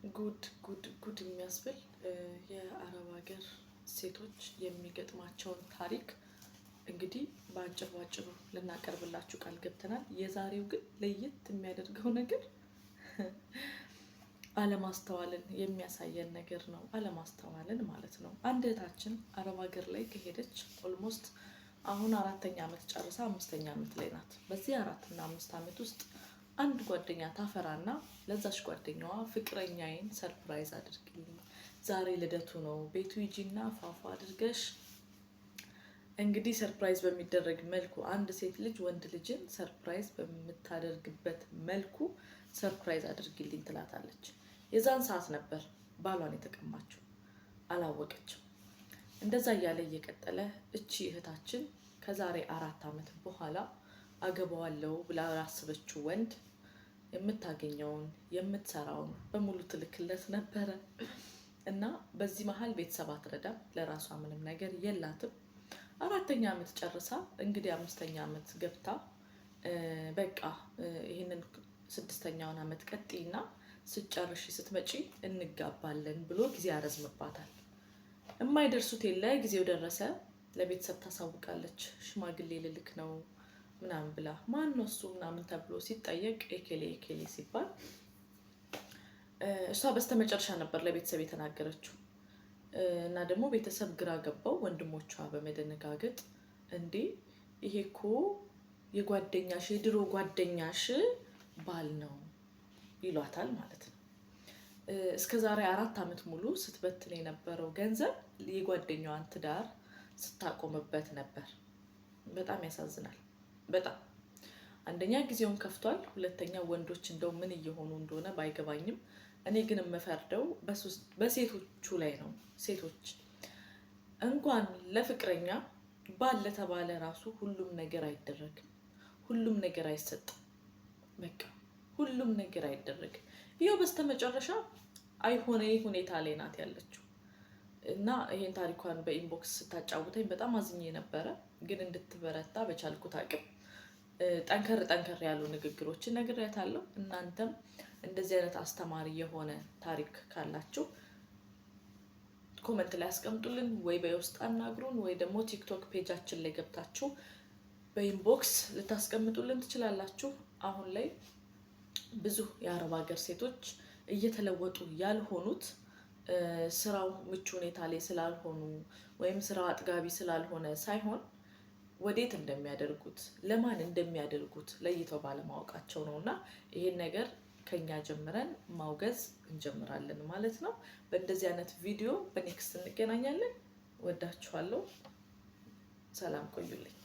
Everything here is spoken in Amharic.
ጉድ ጉድ ጉድ የሚያስብል የአረብ ሀገር ሴቶች የሚገጥማቸውን ታሪክ እንግዲህ በአጭር ባጭሩ ልናቀርብላችሁ ቃል ገብተናል። የዛሬው ግን ለየት የሚያደርገው ነገር አለማስተዋልን የሚያሳየን ነገር ነው። አለማስተዋልን ማለት ነው። አንድ እህታችን አረብ ሀገር ላይ ከሄደች almost አሁን 4ኛ ዓመት ጨርሳ 5ኛ ዓመት ላይ ናት። በዚህ 4 እና 5 ዓመት ውስጥ አንድ ጓደኛ ታፈራና ለዛች ጓደኛዋ ፍቅረኛዬን surprise አድርግልኝ፣ ዛሬ ልደቱ ነው፣ ቤቱ ሂጂና ፏፏ አድርገሽ እንግዲህ surprise በሚደረግ መልኩ፣ አንድ ሴት ልጅ ወንድ ልጅን surprise በምታደርግበት መልኩ surprise አድርግልኝ ትላታለች። የዛን ሰዓት ነበር ባሏን የተቀማችው፣ አላወቀችም። እንደዛ እያለ እየቀጠለ እቺ እህታችን ከዛሬ 4 ዓመት በኋላ አገባዋለሁ ብላ ያሰበችው ወንድ የምታገኘውን የምትሰራውን በሙሉ ትልክለት ነበረ እና በዚህ መሀል ቤተሰብ አትረዳም፣ ለራሷ ምንም ነገር የላትም። 4ኛ ዓመት ጨርሳ እንግዲህ 5ኛ ዓመት ገብታ በቃ ይህንን 6ኛውን ዓመት ቀጥይና ስትጨርሺ ስትመጪ እንጋባለን ብሎ ጊዜ ያረዝምባታል። የማይደርሱት የለ፣ ጊዜው ደረሰ። ለቤተሰብ ታሳውቃለች። ሽማግሌ ልልክ ነው ምናምን ብላ፣ ማን ነው እሱ ምናምን ተብሎ ሲጠየቅ ኤኬሌ ኤኬሌ ሲባል እሷ በስተመጨረሻ ነበር ለቤተሰብ የተናገረችው። እና ደግሞ ቤተሰብ ግራ ገባው። ወንድሞቿ በመደነጋገጥ እንዴ፣ ይሄ እኮ የጓደኛሽ፣ የድሮ ጓደኛሽ ባል ነው ይሏታል ማለት ነው። እስከ ዛሬ 4 ዓመት ሙሉ ስትበትን የነበረው ገንዘብ የጓደኛዋን ትዳር ስታቆምበት ነበር። በጣም ያሳዝናል። በጣም አንደኛ ጊዜውን ከፍቷል። ሁለተኛ ወንዶች እንደው ምን እየሆኑ እንደሆነ ባይገባኝም እኔ ግን የምፈርደው በሴቶቹ ላይ ነው። ሴቶች እንኳን ለፍቅረኛ ባል ለተባለ ራሱ ሁሉም ነገር አይደረግም፣ ሁሉም ነገር አይሰጥም። በቃ ሁሉም ነገር አይደረግም። ይኸው በስተመጨረሻ አይሆነ ሁኔታ ላይ ናት ያለችው እና ይሄን ታሪኳን በ inbox ስታጫውተኝ በጣም አዝኜ ነበረ። ግን እንድትበረታ በቻልኩት አቅም ጠንከር ጠንከር ያሉ ንግግሮችን ነግሬያታለሁ። እናንተም እንደዚህ አይነት አስተማሪ የሆነ ታሪክ ካላችሁ comment ላይ አስቀምጡልን፣ ወይ በውስጥ አናግሩን፣ ወይ ደግሞ ቲክቶክ page ኣችን ላይ ገብታችሁ በ inbox ልታስቀምጡልን ትችላላችሁ። አሁን ላይ ብዙ የአረብ ሀገር ሴቶች እየተለወጡ ያልሆኑት ስራው ምቹ ሁኔታ ላይ ስላልሆኑ ወይም ስራው አጥጋቢ ስላልሆነ ሳይሆን ወዴት እንደሚያደርጉት፣ ለማን እንደሚያደርጉት ለይተው ባለማወቃቸው ነው። እና ይሄን ነገር ከኛ ጀምረን ማውገዝ እንጀምራለን ማለት ነው። በእንደዚህ አይነት ቪዲዮ በ next እንገናኛለን። ወዳችኋለሁ። ሰላም ቆዩልኝ።